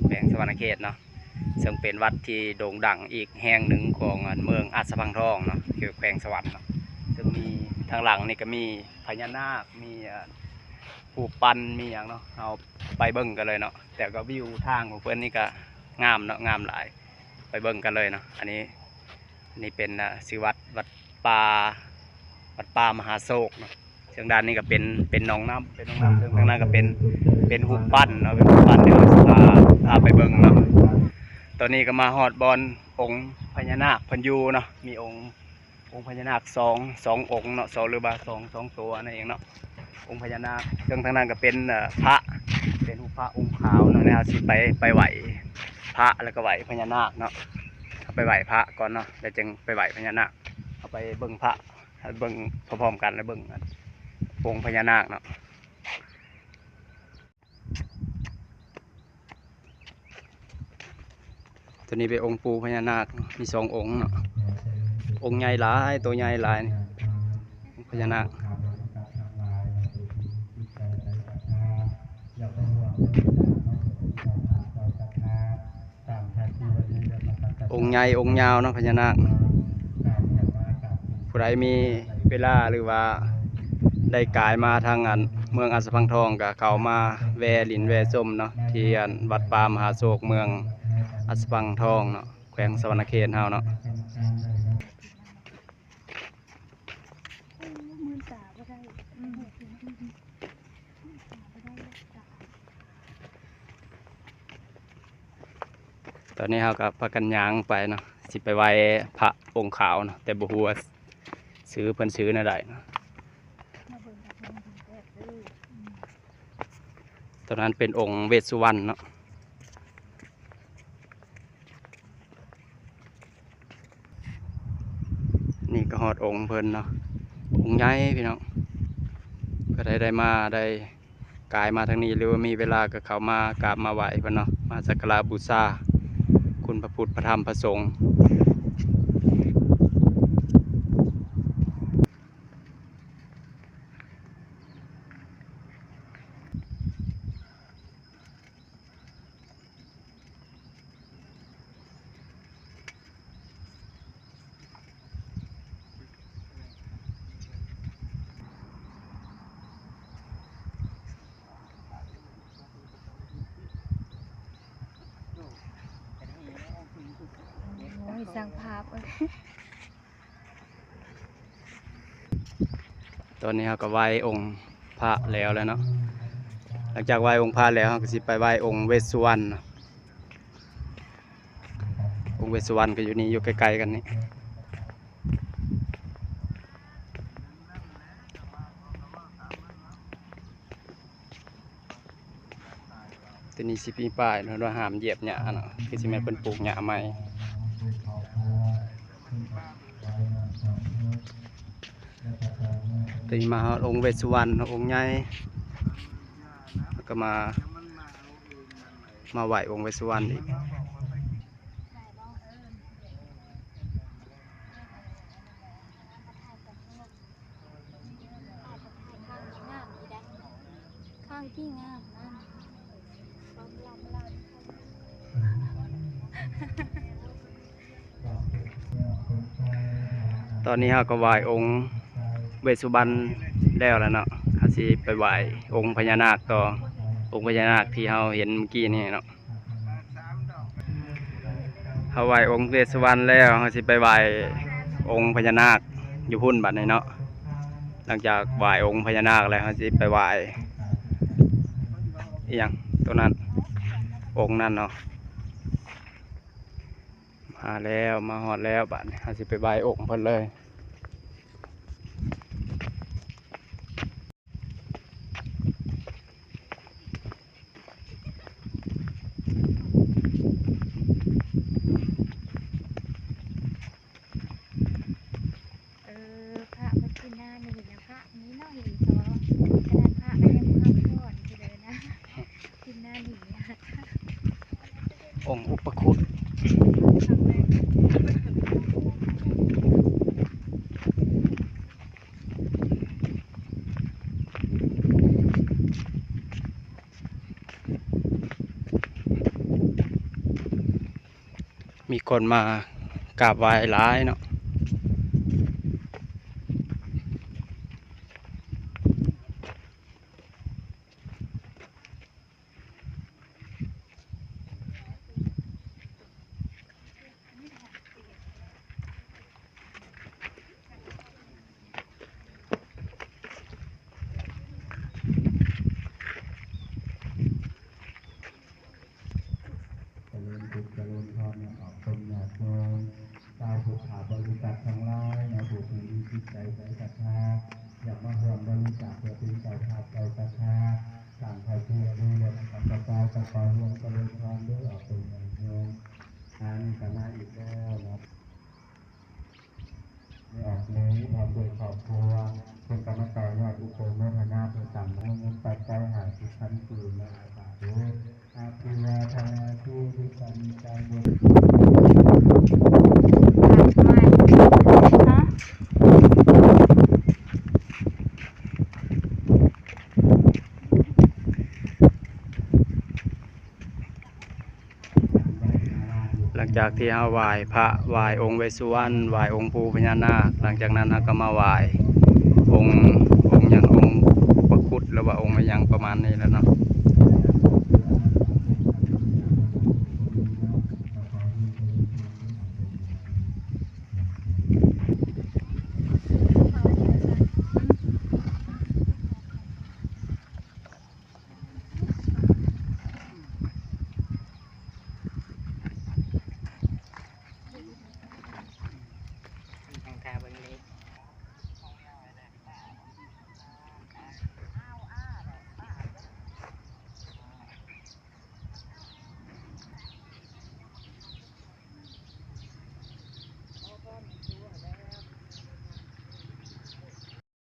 ແຂວງສະຫວັນນະເຂດເນາະ ເຊິ່ງເປັນວັດທີ່ໂດ່ງດັງອີກແຫ່ງໜຶ່ງຂອງ ອັນ ເມືອງອາດສະພັງທອງເນາະ ແຂວງສະຫວັນເນາະ ເຊິ່ງມີ ທາງຫຼັງນີ້ກໍມີພະຍານາກ ມີ ອັນ ຮູບປັ້ນ ມີຫຍັງເນາະ ເຮົາໄປເບິ່ງກັນເລີຍເນາະ ແຕ່ກໍວິວທາງຂອງເພິ່ນນີ້ກໍງາມເນາະ ງາມຫຼາຍ ໄປເບິ່ງກັນເລີຍເນາະ ອັນນີ້ ອັນນີ້ເປັນ ອາ ຊື່ວັດ ວັດປ່າ ວັດປ່າມະຫາໂຊກເນາະ ເຊິ່ງດ້ານນີ້ກໍເປັນ ເປັນໜອງນ້ຳ ເປັນໜອງນ້ຳ ເຊິ່ງທາງນັ້ນກໍເປັນ ເປັນຮູບປັ້ນເນາະ ເປັນຮູບປັ້ນ ດຽວເຮົາຊິພາ ພາໄປເບິ່ງເນາະ ຕອນນີ້ກໍມາຮອດບ່ອນອົງພະຍານາກເພິ່ນຢູ່ເນາະ ມີອົງ ອົງພະຍານາກສອງ ສອງອົງເນາະ ສອງ ຫຼືວ່າສອງ ສອງຕົວນັ້ນເອງເນາະ ອົງພະຍານາກ ເຊິ່ງທາງນັ້ນກໍເປັນ ເອີ ພະ ເປັນຮູບພະອົງຂາວເນາະ ແລ້ວເຮົາຊິໄປ ໄປໄຫວ້ພະ ແລ້ວກໍໄຫວ້ພະຍານາກເນາະ ເຮົາໄປໄຫວ້ພະກ່ອນເນາະ ແລ້ວຈຶ່ງໄປໄຫວ້ພະຍານາກ ເຮົາໄປເບິ່ງພະ ເຮົາເບິ່ງພ້ອມໆກັນ ແລ້ວເບິ່ງອົງພະຍານາກເນາະ. ຕົວນີ້ເປັນອົງປູພະຍານາກ ມີສອງອົງເນາະ ອົງໃຫຍ່ຫຼາຍ ໂຕໃຫຍ່ຫຼາຍ ອົງພະຍານາກ ອົງໃຫຍ່ອົງຍາວເນາະ ພະຍານາກ ຜູ້ໃດມີເວລາ ຫຼືວ່າໄດ້ກາຍມາທາງ ອັນ ເມືອງອາດສະພັງທອງ ກໍເຂົ້າມາແວ່ຫຼິ້ນແວ່ຊົມເນາະ ທີ່ ອັນ ວັດປ່າມະຫາໂຊກ ເມືອງອາດສະພັງທອງເນາະ ແຂວງສະຫວັນນະເຂດເຮົາເນາະ. ຕອນນີ້ເຮົາກໍພາກັນຍ່າງໄປເນາະ ຊິໄປໄຫວ້ພະອົງຂາວເນາະ ແຕ່ບໍ່ຮູ້ວ່າຊື່ເພິ່ນຊື່ແນວໃດເນາະ. ຕົວນັ້ນເປັນອົງເວດສຸວັນເນາະ. ນີ້ກໍຮອດອົງເພິ່ນເນາະ ອົງໃຫຍ່ພີ່ນ້ອງ ກໍໄດ້ ໄດ້ມາ ໄດ້ກາຍມາທາງນີ້ ຫຼືວ່າມີເວລາກໍເຂົ້າມາກາບມາໄຫວ້ເພິ່ນເນາະ ມາສັກກາລະບູຊາຄຸນພະພຸດ ພະທຳ ພະສົງ. ໂອ້ຍ ຊ່າງພາບ. ຕອນນີ້ເຮົາກໍໄຫວ້ອົງພະແລ້ວແລ້ວເນາະ ຫຼັງຈາກໄຫວ້ອົງພະແລ້ວ ເຮົາກໍຊິໄປໄຫວ້ອົງເວດສຸວັນເນາະ ອົງເວດສຸວັນກໍຢູ່ນີ້ ຢູ່ໃກ້ໆກັນນີ້. ຕົວນີ້ຊິມີປ້າຍເນາະ ວ່າຫ້າມຢຽບຫຍ້າເນາະ ຄືຊິແມ່ນເພິ່ນປູກຫຍ້າໃໝ່. ຕົວນີ້ມາຮອດອົງເວດສຸວັນເນາະ ອົງໃຫຍ່ ແລ້ວກໍມາ ມາໄຫວ້ອົງເວດສຸວັນອີກ. ຂ້າງທີ່ງາມນີ້ໄດ໋ ຂ້າງທີ່ງາມນັ້ນ ຄວາມລຳລາວ. ຕອນນີ້ເຮົາກໍໄຫວ້ອົງເວດສຸວັນແລ້ວແລ້ວເນາະ ເຮົາຊິໄປໄຫວ້ອົງພະຍານາກຕໍ່ ອົງພະຍານາກທີ່ເຮົາເຫັນເມື່ອກີ້ນີ້ເນາະ. ເຮົາໄຫວ້ອົງເວດສຸວັນແລ້ວ ເຮົາຊິໄປໄຫວ້ອົງພະຍານາກຢູ່ພຸ້ນບັດນີ້ເນາະ. ຫຼັງຈາກໄຫວ້ອົງພະຍານາກແລ້ວ ເຮົາຊິໄປໄຫວ້ອີ່ຫຍັງໂຕນັ້ນ ອົງນັ້ນເນາະ. ມາແລ້ວ ມາຮອດແລ້ວ ບາດນີ້ເຮົາຊິໄປໄຫວ້ອົງເພິ່ນເລີຍ. ເອີ ພະເພິ່ນກິນນ້ຳນີ້ນະ ພະນີ້ເນາະ ອີ່ຫຼີເນາະ ຂະໜາດພະກໍຍັງບໍ່ຮັບພອນຢູ່ເດີນະ. ກິນໜ້າໜີ ອົງອຸປະຄຸດ. ຕ ມີຄົນມາກາບໄຫວ້ຫຼາຍເນາະ. ຈະເລີນສຸກຈະເລີນພອນເນາະ ອອກຕົນຍາດໂຍມ ຊາວພຸດທະບໍລິສັດທັງຫຼາຍເນາະ ຜູ້ທີ່ມີຈິດໃຈໃສສັດທາ ຢາກມາຮ່ວມບໍລິຈາກເພື່ອເປັນເຈົ້າພາບເຈົ້າສັດທາ ສ້າງພະເຈດີ ແລະ ນຳກຳລັງກະເຈົ້າ ກໍຂໍຮວມຈະເລີນພອນເດີ ອອກຕົນຍາດໂຍມ. ອັນນີ້ກໍມາອີກແລ້ວເນາະ. ແມ່ອອກເລີຍ ພ້ອມດ້ວຍຄອບຄົວ ເພິ່ນກໍມາຕໍ່ຍອດອະນຸໂມທະນາ ເພື່ອສ້າງເງິນປັດໄຈຫ້າສິບພັນກີບ ໃນອາສາເດີ. ອະພິວາທະນາຊີວິດຕັງ ຈັງ ຫຼັງຈາກທີ່ເຮົາໄຫວ້ພະ ໄຫວ້ອົງເວດສຸວັນ ໄຫວ້ອົງປູພະຍານາກ ຫຼັງຈາກນັ້ນເຮົາກໍມາໄຫວ້ອົງ ອົງຫຍັງ ອົງອຸປະຄຸດ ຫຼືວ່າອົງຫຍັງປະມານນີ້ແຫຼະເນາະ.